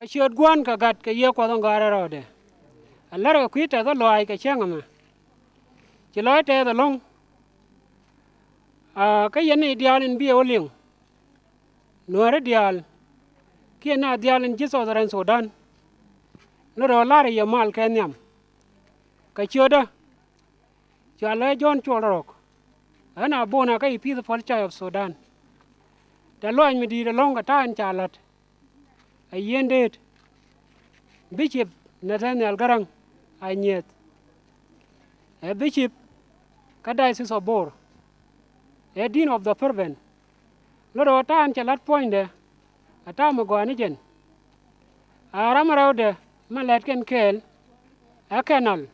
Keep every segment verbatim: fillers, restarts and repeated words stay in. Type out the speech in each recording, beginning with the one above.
Ciöt Gua̱n kɛ Gat kɛ Yiëë Kuɔth in Gɔaa Rɛl Rɔɔdɛ. A lär kɛ kui̱ tɛth ɛ lɔaac kɛ cäŋ ɛmɛ. Ci lɔc tɛth ɛlɔ̱ŋ. Aa, kä yɛn ni diaal in bi ɛ wä liŋ, Nuääri diaal kiɛ naath diaal in ji̱ Southern Sudan, ni rɔ lar yɛ mal kɛ nhiam. Kɛ ciötdä, cɔalɛ John Cuɔl Rɔk, ɣän a bon a kä i̱ Peaceful Church of Sudan. Tɛ̈th lɔaac mi di̱i̱t ɛlɔ̱ŋ kɛ ta̱a̱ in ca la̱t, ɛ yien deet, Bishop Nathaniel Garaŋ Anyieth, ɛ Bishop kä Diocese of Bor, ɛ Dean of the Province. Lot ɣöö ta̱a̱ in cɛ la̱t puɔ̱nydɛ, ɛ ta̱a̱ mi gɔaa ni jɛn. A ram rɛwdɛ mi lɛt kɛn kɛɛl, ɛ Colonel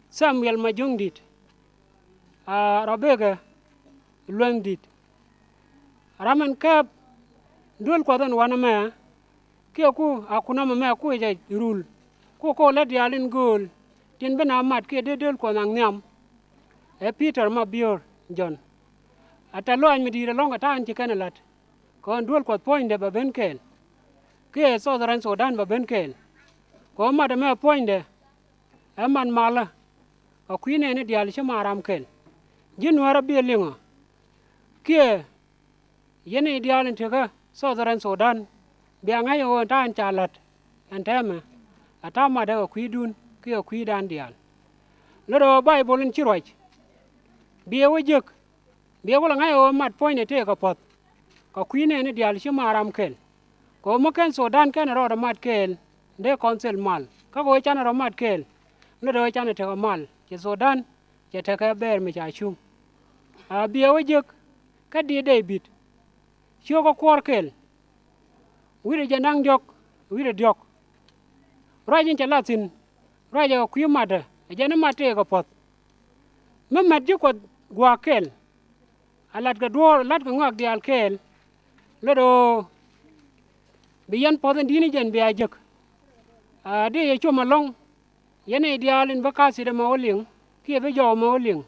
Samuel Majuŋ Di̱t, a rɔ bekɛ Luäŋ Di̱t. Ram in kääp duel Kuɔth in wanɛ mɛ, kiɛ ku a kunɔmɛ mɛ ku jɛ rul, ku kɔ lät diaal in gööl tin bi na mat kiɛ dee duel Kuɔth naŋ nhiam, ɛ Peter Mabior John. A tɛ̈th lɔaac mi di̱i̱t ɛlɔ̱ŋ kɛ ta̱a̱ in ci kɛn ɛ la̱t, kɛ ɣöö duel Kuɔth puɔ̱nydɛ bɛ ben kɛɛl, kiɛ Southern Sudan bɛ ben kɛɛl. Kɛ ɣöö mat ɛmɛ puɔ̱nydɛ, ɛ mat malä kɛ kui̱ nɛɛni diaal ci mat ram kɛl. Ji̱ Nuäärä bi ɛ liŋ ɔ, kiɛ yɛn ni diaal in tekä Southern Sudan, bia ŋa̱c ɛ ɣöö ɛn ta̱a̱ in ca la̱t ɛn täämɛ, ɛ ta̱a̱ matdä kɛ kui̱dun kiɛ kui̱dan diaal. Lot ɣöö Baibol in ci ruac, bi ɛ wä jek, bi ɛ wä lɛ ŋa̱c ɛ ɣöö mat puɔ̱nydɛ tëëkɛ puɔ̱th kɛ kui̱ nɛɛni diaal ci mat ram kɛl. Kɛ ɣöö mi /ken Sudan /kenɛ rɔɔdɛ mat kɛɛl, dee council mal, kä kɛ ɣöö canɛ rɔ mat kɛɛl, lot ɣöö canɛ tekɛ mal, cɛ Sudan cɛ tekɛ bɛɛr mi ca cuŋ. A bi ɛ wä jek kä Diit Dee Bi̱t, cio̱kä kuɔɔr kɛl, wi̱cdɛ jɛ naŋ diɔ̱k, wi̱cdɛ diɔ̱k. Ruac in cɛ la̱th thi̱n, ruacɛ kɛ kui̱ matdä, ɛ jɛn i̱ mat tëëkɛ puɔ̱th. Mi mat ji̱ Kuɔth gua̱a̱k kɛl, a latkɛ duɔ̱ɔ̱r, latkɛ ŋɔak diaal kɛɛl, lot ɣöö bi yɛn puɔ̱th in di̱t ni jɛn bia jek. A dee yɛ com ɛlɔ̱ŋ, yɛn nɛy diaal in bi ka̱a̱th thi̱t ɛmɛ wä liŋ, kiɛ bi jɔw ɛmɛ wä liŋ,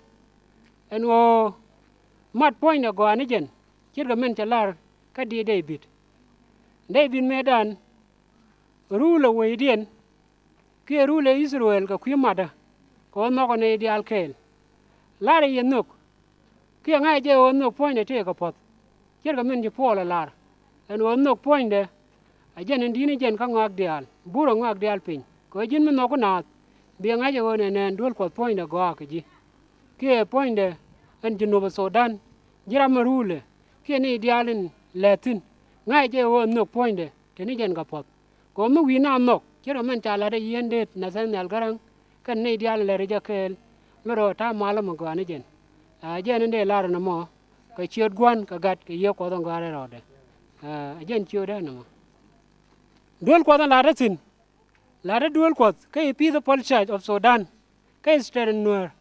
ɛn ɣöö mat puɔ̱nydɛ gɔaa ni jɛn, ce̱tkɛ min cɛ lar kä Diit Dee Bi̱t. Dee Bi̱t mëëdan, rulɛ wecdiɛn, kiɛ rulɛ I-thɛ-rɛl kɛ kui̱ matdä, kɛ ɣöö nhɔkɛ nɛy diaal kɛɛl. Larɛ yɛ nhök, kiɛ ŋa̱cɛ jɛ ɣöö nhök puɔ̱nydɛ tëëkɛ puɔ̱th, ce̱tkɛ min ci Puɔl ɛ lar, ɛn ɣöö nhök puɔ̱nydɛ, ɛ jɛn in di̱t ni jɛn kä ŋɔak diaal, burɛ ŋɔak diaal piny. Kɛ ɣöö ji̱n mi nhɔk ku naath, bi ɛ ŋa̱c ɛ ɣöö nɛnɛ ɛn duel Kuɔth puɔ̱nydɛ gɔaa kɛ ji̱, kiɛ puɔ̱nydɛ ɛn Junub Sudan, ji̱ ram mi rulɛ, kiɛ nɛy diaal in lɛth thi̱n, ŋa̱cɛ jɛ ɣöö nhök puɔ̱nydɛ te ni jɛn kɛ puɔ̱th. Kɛ ɣöö mi wi̱i̱ naath nhɔk, ce̱tkɛ min ca la̱t ɛ yien deet Nathaniel Garaŋ kɛnɛ nɛy diaal in lɛr jɛ kɛɛl, lot ɣöö ta̱a̱ malä mi gɔaa ni jɛn. A jɛn in dee lar ɛn ɛmɔ, kɛ ciöt Gua̱n kɛ Gat kɛ Yiëë Kuɔth in Gɔaa Rɛl Rɔɔdɛ. A jɛn ciötdä ɛn ɛmɔ. Duel Kuɔth in la̱tdä thi̱n, la̱tdä duel Kuɔth kä i̱ Peaceful Church of Sudan, kä Eastern Nuer.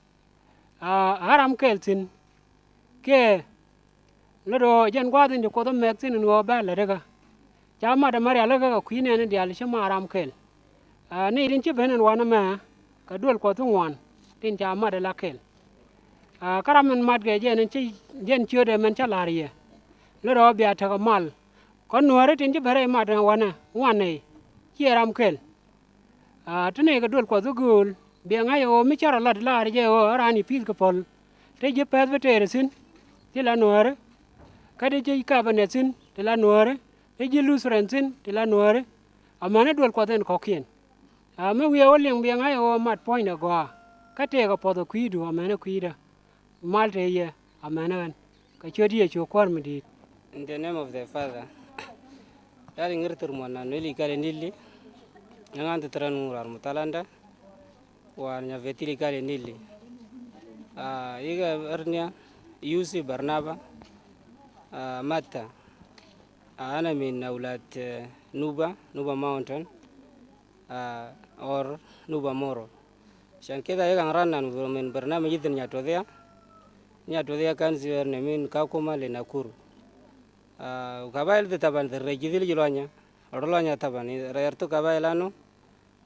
A ɣän ram kɛl thi̱n, kiɛ lot ɣöö jɛn gua̱a̱th in ci Kuoth ɛ mɛk thi̱n ɛn ɣöö bä la̱t kä. Ca mat ɛmɛ rialikä kɛ kui̱ nɛɛni diaal ci mat ram kɛl. A nɛy tin ci ben ɛn wanɛ mɛ, kɛ duel Kuɔth ti ŋuan tin ca mat ɛ la kɛl. A kä ram in mat kɛ jɛn in ci, jɛn ciötdɛ mɛn cä la̱r yɛ, lot ɣöö bia tekɛ mal. Kä Nuääri tin ci ben rɛy mat ɛn wanɛ ŋuan nɛy, ciɛ ram kɛl. A ti nɛy kɛ duel Kuɔth ti gööl, bi ɛ ŋa̱c ɛ ɣöö mi cä rɔ la̱t, la̱r jɛ ɣöö ɛ raan i̱ peace kɛ puɔl, te ji̱ Presbytery thi̱n, ti la Nuääri, kä te ji̱ cabinet thi̱n, ti la Nuääri, te ji̱ Lutheran thi̱n, ti la Nuääri. Amäni duel Kuɔth ɛn kɔ̱kiɛn. A mi wi̱i̱ ɛ wä liŋ, bi ɛ ŋa̱c ɛ ɣöö mat puɔ̱nydɛ gɔaa, kä tëëkɛ puɔ̱th ɛ kui̱du amäni kui̱dä. Mal te yɛ, amäni ɣän, kɛ ciöt Yecu Kuäär mi di̱i̱t. In the name of the Father. Ya̱r iŋär thir muɔ̱n nan weli kali nili. Ŋa̱ŋ an thir tɛrɛn ŋuur ar mutalanda. Wa nya vetili kali nili. Ah, iga ernia, Yusi Barnaba. Ah, Mata. Ah, ana min awlad, eh, Nuba, Nuba Mountain. Ah, or Nuba Moro. Shan kida iga ŋa̱ran nan min barnamij ithi Nyatwadhia. Nyatwadhia kan ziwer ne min Kakuma le Nakuru. Ah, kabail de taban de rejidil jilwanya. Rolwanya taban, rertu kabail anu.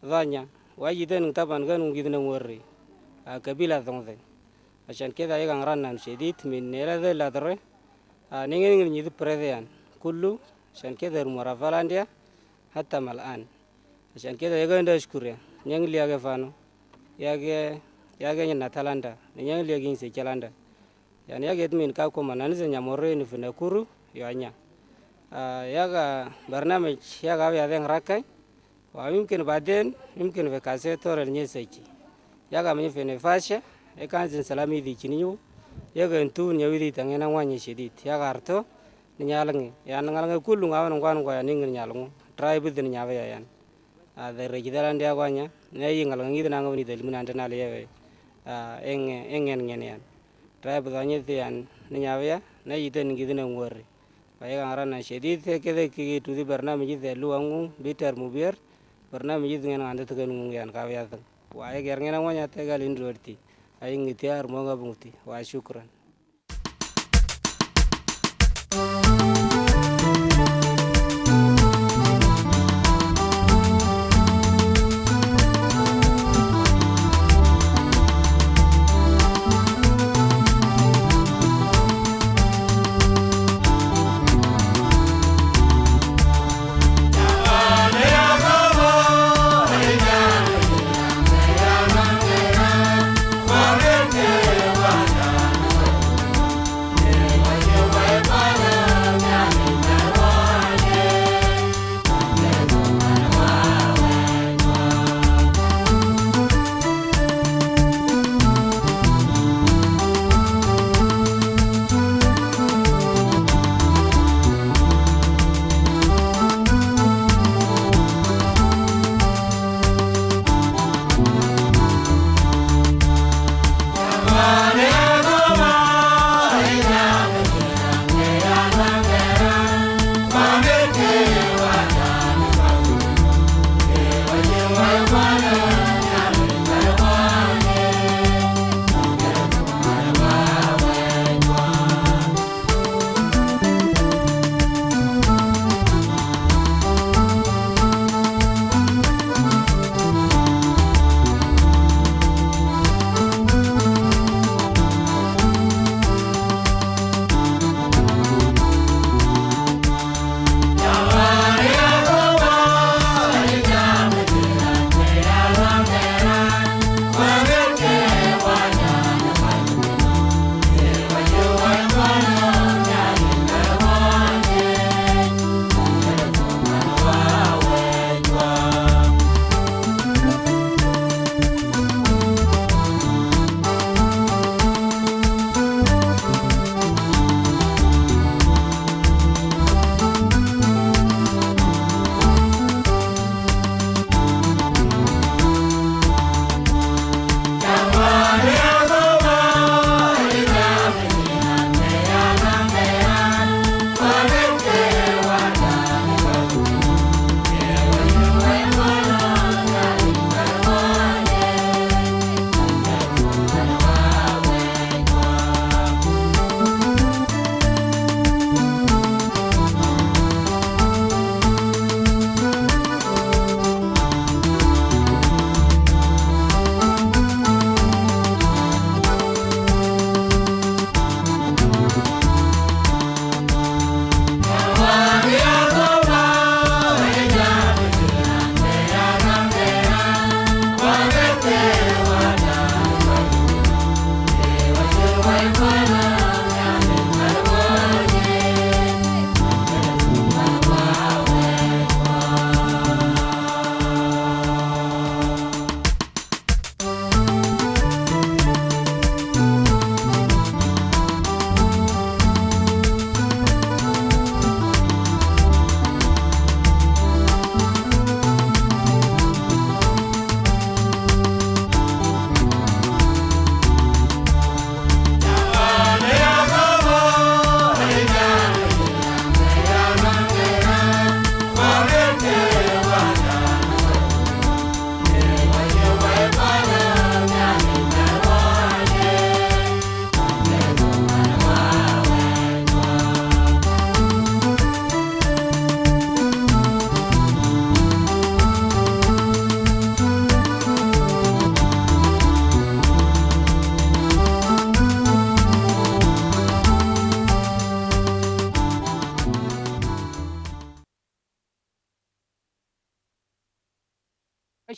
Dhanya. Wajiden taban kan ungidne wori. Ah, kabila dhongde. Ashan kida iga ŋa̱ran nan shedid min nela de ladre. Ah, ningin ngin nyidi predean. Kullu. Ashan kida rumora valandia. حتى ما الآن. عشان كده يقعد أشكر يعني. نيان لي يا فانو. يا يا نيان نتالاندا. نيان لي يا سيكالاندا. Yani yaged min ka kuma nani ze nyamorro ini fi Nakuru yo anya. Ah, yaga barnamij yaga awi adeng rakai. Wa yumkin baden, yumkin fi kase tore nye sechi. Yaga mini fi nefasha, e kan zin salam idi chini yu. Yaga ntu nya widi tange na wanye shedid. Yaga arto, ni nyalangi. Yani nyalangi kullu ngawan ngwan ngwa yani ngin nyalangu. Tribe din nyawa ya yani. Ah, the rejidal andi agwanya, ne yi ngalga ngidi na ngawni del mun ande na lewe. Ah, eng, eng, en ngen yan. Tribe da nyi yan, ni nyawa ya, ne yiten ngidi na ngori. Wa yega ngarana shedid, te kede ki tudi barnamij de lu angu, bitar mubier, barnamij de ngen ande te ngu yan ka ya. Wa yega ngen agwanya te gal indorti. Ay ngiti ar mo nga bungti. Wa shukran.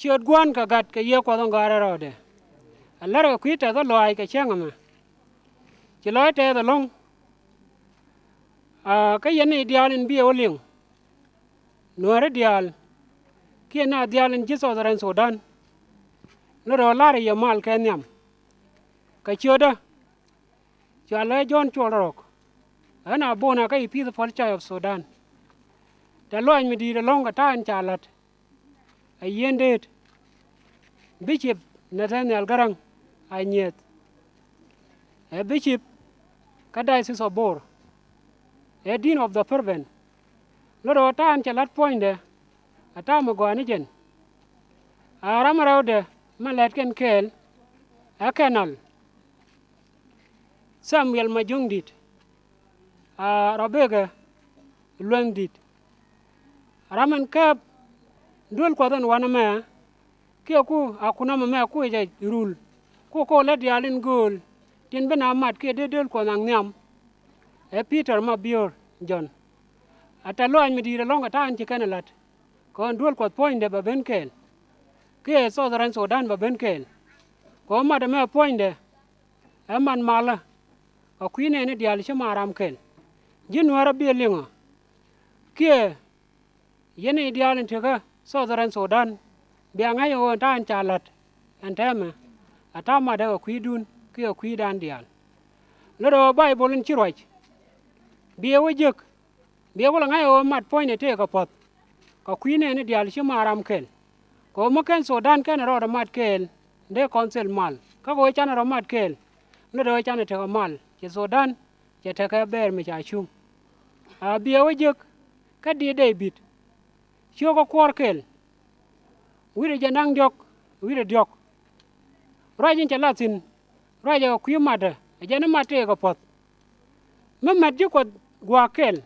ciöt gua̱n kɛ gat kɛ Yiëë Kuɔth in gɔaa rɛl rɔɔdɛ. Ɛ lär kɛ kui̱ tɛth kä lɔaac kɛ cäŋ ɛmɛ. Ci lɔaac tɛth ɛlɔ̱ŋ. Aa, kä yɛn nɛy diaal in bi ɛ wä liŋ, Nuääri diaal kiɛ naath diaal in ji̱ Southern Sudan, ni rɔ la̱rä yɛ mal kɛ nhiam. Kɛ ciötdä, cua lɛ John Cuɔl Rɔk, ɣän a bon a kä i̱ Peace Paul Church of Sudan. Tɛ̈th lɔaac mi di̱i̱t ɛlɔ̱ŋ kɛ ta̱a̱ in ca la̱t, ɛ yieen deet, Bishop Nathaniel Garaŋ Anyieth, ɛ Bishop kä Diocese of Bor, ɛ Dean of the Province. Lot ɣöö ta̱a̱ in cɛ la̱t puɔ̱nydɛ, ɛ ta̱a̱ mi gɔaa ni jɛn. A ram rɛwdɛ mi lɛt kɛn kɛɛl, ɛ Colonel Samuel Majuŋ Di̱t, a rɔ bekɛ Luäŋ Di̱t. Ram in kääp duel Kuɔth in wanɛ mɛ, kiɛ ku a kunɔmɛ mɛ ku jɛ rul, ku kɔ lät diaal in gööl tin bi na mat kiɛ dee duel Kuɔth naŋ nhiam, ɛ Peter Mabior John. A tɛ̈th lɔaac mi di̱i̱t ɛlɔ̱ŋ kɛ ta̱a̱ in ci kɛn ɛ la̱t, kɛ ɣöö duel Kuɔth puɔ̱nydɛ bɛ ben kɛɛl, kiɛ Southern Sudan bɛ ben kɛɛl. Kɛ ɣöö mat ɛmɛ puɔ̱nydɛ, ɛ mat malä kɛ kui̱ nɛɛni diaal ci mat ram kɛl. Ji̱ Nuäärä bi ɛ liŋ ɔ, kiɛ yɛn nɛy diaal in te kä Southern Sudan, bia ŋa̱c ɛ ɣöö ɛn ta̱a̱ in ca la̱t ɛn täämɛ, ɛ ta̱a̱ matdä kɛ kui̱dun kiɛ kui̱dan diaal. Lot ɣöö Baibol in ci ruac, bi ɛ wä jek, bi ɛ kulɛ ŋa̱c ɛ ɣöö mat puɔ̱nydɛ tëëkɛ puɔ̱th kɛ kui̱ nɛɛni diaal ci mat ram kɛl. Kɛ ɣöö mi /ken Sudan /ken rɔɔdɛ mat kɛɛl, dee council mal, kä kɛ ɣöö canɛ rɔ mat kɛɛl, ni dee ɣöö canɛ tekɛ mal, cɛ Sudan cɛ tekɛ bɛɛr mi ca cuŋ. A bi ɛ wä jek kä Diit Dee Bi̱t, ciökä kuɔɔr kɛl, wi̱cdɛ jiɛn da̱ŋ diɔ̱k, wi̱cdɛ diɔ̱k. Ruac in cɛ la̱th thi̱n, ruacɛ kɛ kui̱ matdä, ɛ jɛn ɛ mat tëëkɛ puɔ̱th. Mi mät ji̱ Kuɔth gua̱a̱k kɛl,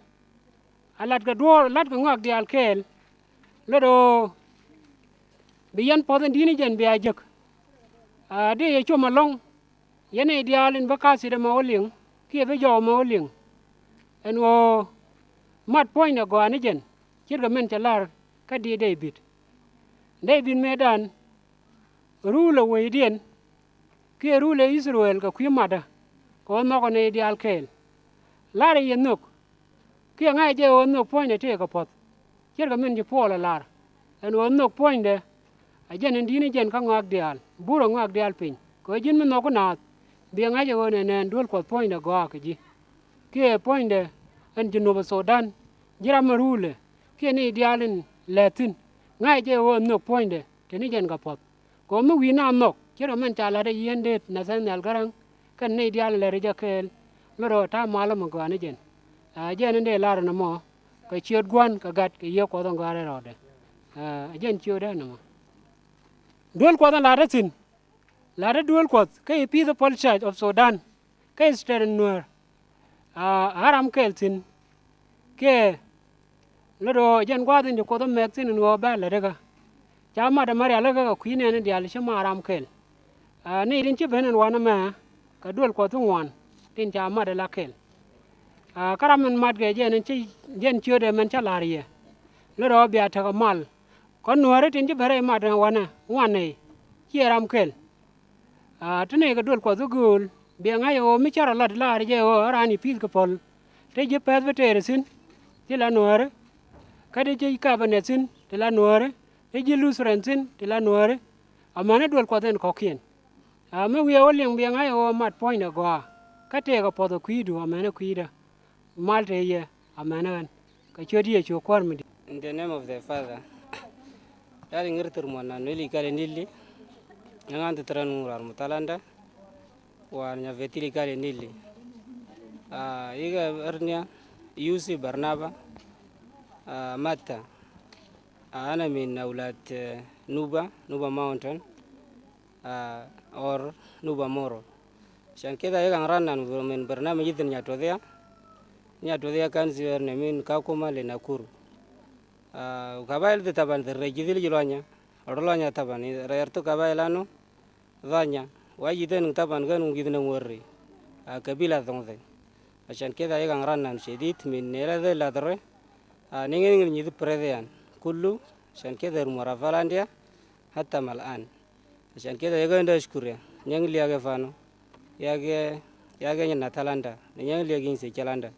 a latkɛ duɔ̱ɔ̱r, latkɛ ŋɔak diaal kɛɛl. Lot ɣöö bi yɛn puɔ̱th in di̱t ni jɛn bia jek. A dee yɛ com ɛlɔ̱ŋ, yɛn nɛy diaal in bi ka̱thitdä mɛ wä liŋ, kiɛ bi jɔw mɛ wä liŋ, ɛn ɣöö mat puɔ̱nydɛ gɔaa ni jɛn, ce̱tkɛ min cɛ la̱r kä Diit Dee Bi̱t. Dee Bi̱t mëëdan rulɛ wecdiɛn, kiɛ rulɛ I-thɛ-rɛl kɛ kui̱ matdä, kɛ ɣöö nhɔkɛ nɛy diaal kɛɛl. La̱rɛ yɛ nhök, kiɛ ŋa̱cɛ jɛ ɣöö nhök puɔ̱nydɛ tëëkɛ puɔ̱th, ce̱tkɛ min ci Puɔl ɛ lar, ɛn ɣöö nhök puɔ̱nydɛ ɛ jɛn in di̱t ni jɛn kä ŋɔak diaal, burɛ ŋɔak diaal piny. Kɛ ɣöö ji̱n mi nhɔk ku naath, bi ɛ ŋa̱c ɛ ɣöö nɛnɛ ɛn duel Kuɔth puɔ̱nydɛ gɔaa kɛ ji̱, kiɛ puɔ̱nydɛ ɛn Junub Sudan, ji̱ ram in rulɛ, kiɛ nɛy diaal in lɛth thi̱n, ŋa̱cɛ jɛ ɣöö nhök puɔ̱nydɛ te ni jɛn kɛ puɔ̱th. Kɛ ɣöö mi wi̱i̱ naath nhɔk, ce̱tkɛ min ca la̱t ɛ yieen deet Nathaniel Garaŋ kɛnɛ nɛy diaal in lɛr jɛ kɛɛl, lot ɣöö ta̱a̱ malä mi gɔaa ni jɛn. A jɛn in dee lar ɛn ɛmɔ, kɛ ciöt Gua̱n kɛ Gat kɛ Yiëë Kuɔth in gɔaa rɛl rɔɔdɛ. A jɛn ciötdä ɛn ɛmɔ. Duel Kuɔth in la̱tdä thi̱n, la̱tdä duel Kuɔth kä i̱ Peace Paul Church of Sudan, kä Eastern Nuer. A ram kɛl thi̱n, kiɛ lot ɣöö jɛn gua̱a̱th in ci Kuoth ɛ mɛk thi̱n ɛn ɣöö bä la̱t kä. Ca mat ɛmɛ rialikä kɛ kui̱ nɛɛni diaal ci mat ram kɛl. A nɛy tin ci ben ɛn wanɛ mɛ, kɛ duel Kuɔth ti ŋuan tin ca mat ɛ la kɛl. A kä ram in mat kɛ jɛn in ci, jɛn ciötdɛ mɛn cä la̱r yɛ, lot ɣöö bia tekɛ mal. Kä Nuääri tin ci ben rɛy mat ɛn wanɛ ŋuan nɛy, ciɛ ram kɛl. A ti nɛy kɛ duel Kuɔth ti gööl, bia ŋa̱c ɛ ɣöö mi cä rɔ lat la̱r jɛ ɣöö raan i̱ Peace kɛ Paul, te ji̱ Presbytery thi̱n, ti la Nuääri, kä te ji̱ Cabinet thi̱n, ti la Nuääri, te ji̱ Lutheran thi̱n, ti la Nuääri. Amäni duel Kuɔth ɛn kɔ̱kiɛn. A mi wi̱i̱ ɛ wä liŋ, bia ŋa̱c ɛ ɣöö mat puɔ̱nydɛ gɔaa, kä tëëkɛ puɔ̱th ɛ kui̱du amäni kui̱dä. Mal te yɛ, amäni ɣän. Kɛ ciöt Yecu Kuäär mi di̱i̱t. In the name of the Father. Yal iŋer thir muɔ̱n na nuel ikal in dili. Nyaŋan thir thirɛn ŋuur ar mutalanda. Wa nya vetil ikal in dili. Ah, iga ernia Yusi Barnaba. Ah, Mata. Ah, ana min awlad, eh, Nuba, Nuba Mountain. Ah, or Nuba Moro. Shan kida iga ŋaran nan min barnamij itin Nyatwadhia. Nyatwadhia kan ziwer ne min Kakuma le Nakuru. Ah, kabail de taban de rejidil jilwanya. Orlwanya taban rertu kabail anu. Dhanya. Wajiden taban kan ungidna ngorri. Ah, kabila dhongde. Ashan kida iga ŋaran nan shedid min nera de ladre. Ah, ningin ngin nyidi predean. Kullu. Shan kida rumora falandia. حتى ما الآن. عشان كده يقعد أشكر يا نيان ليا كيفانو، يا كي يا كي نتالاندا نيان ليا كين سيكالاندا.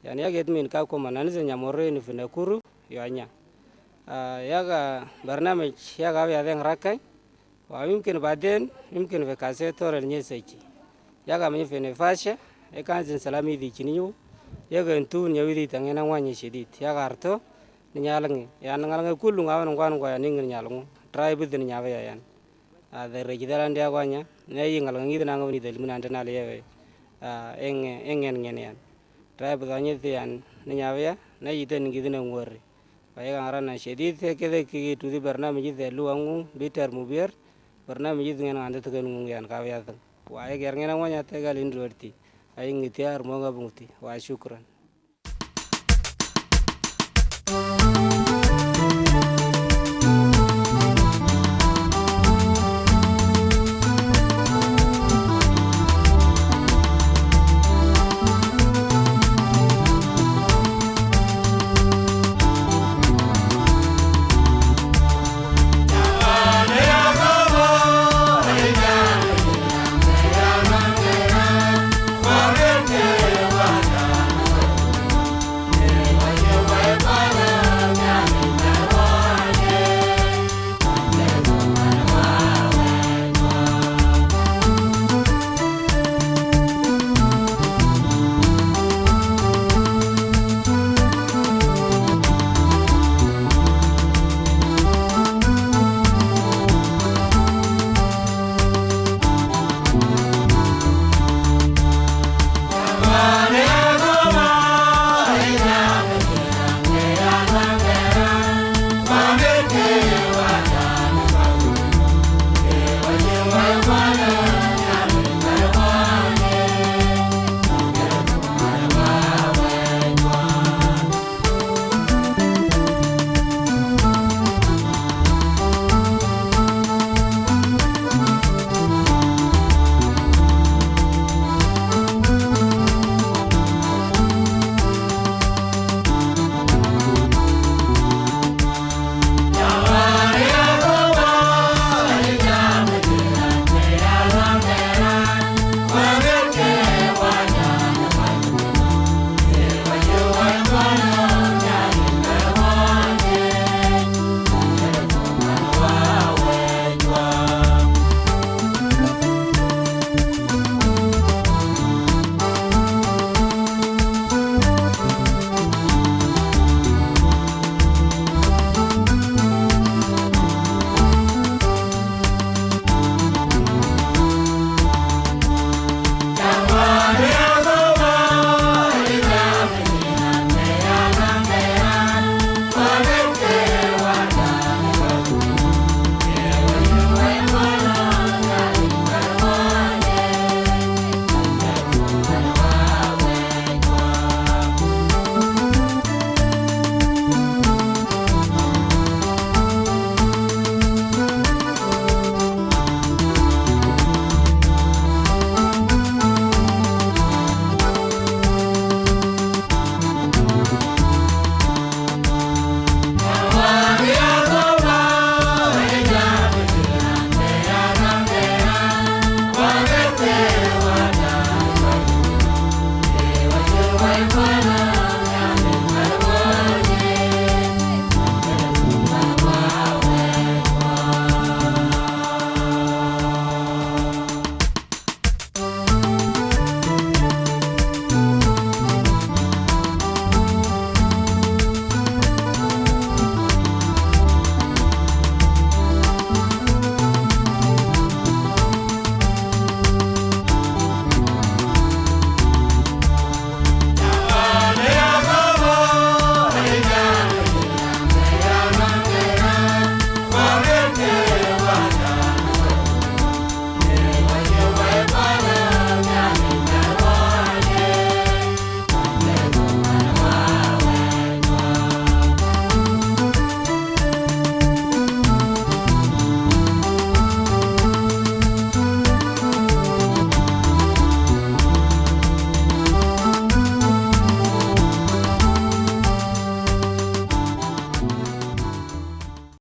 يعني يا كي من كاب كوما نانسي نياموري نفنكورو يوانيا. آه يا كا برنامج يا كا بيا دين راكاي. ويمكن بعدين يمكن في كاسيتور النيسيكي يا كا من في نفاشة. يا كان زين سلامي دي كنيو يا كا انتو نيوي دي تانينا واني شديد يا كا ارتو نيالنغي يا نغالنغي كل نغاوان نغوان نغوان نينغ نيالنغو. تراي بدن نيابيا يعني. A de rejidel andi akwanya ne yingal ngi dina ngam ni del min ande na lewe. A eng eng en ngen yan. Tribe da nyi yan ni nyawe ya ne yiten ngi dina ngori. Wa yega ngara na shedid te kede ki tudi barnamij de lu angu bitar mubir. Barnamij ngen ande te ngu yan ka ya. Wa yega ngena wanya te gal indorti. Ay ngi tiar mo ngabungti. Wa shukran.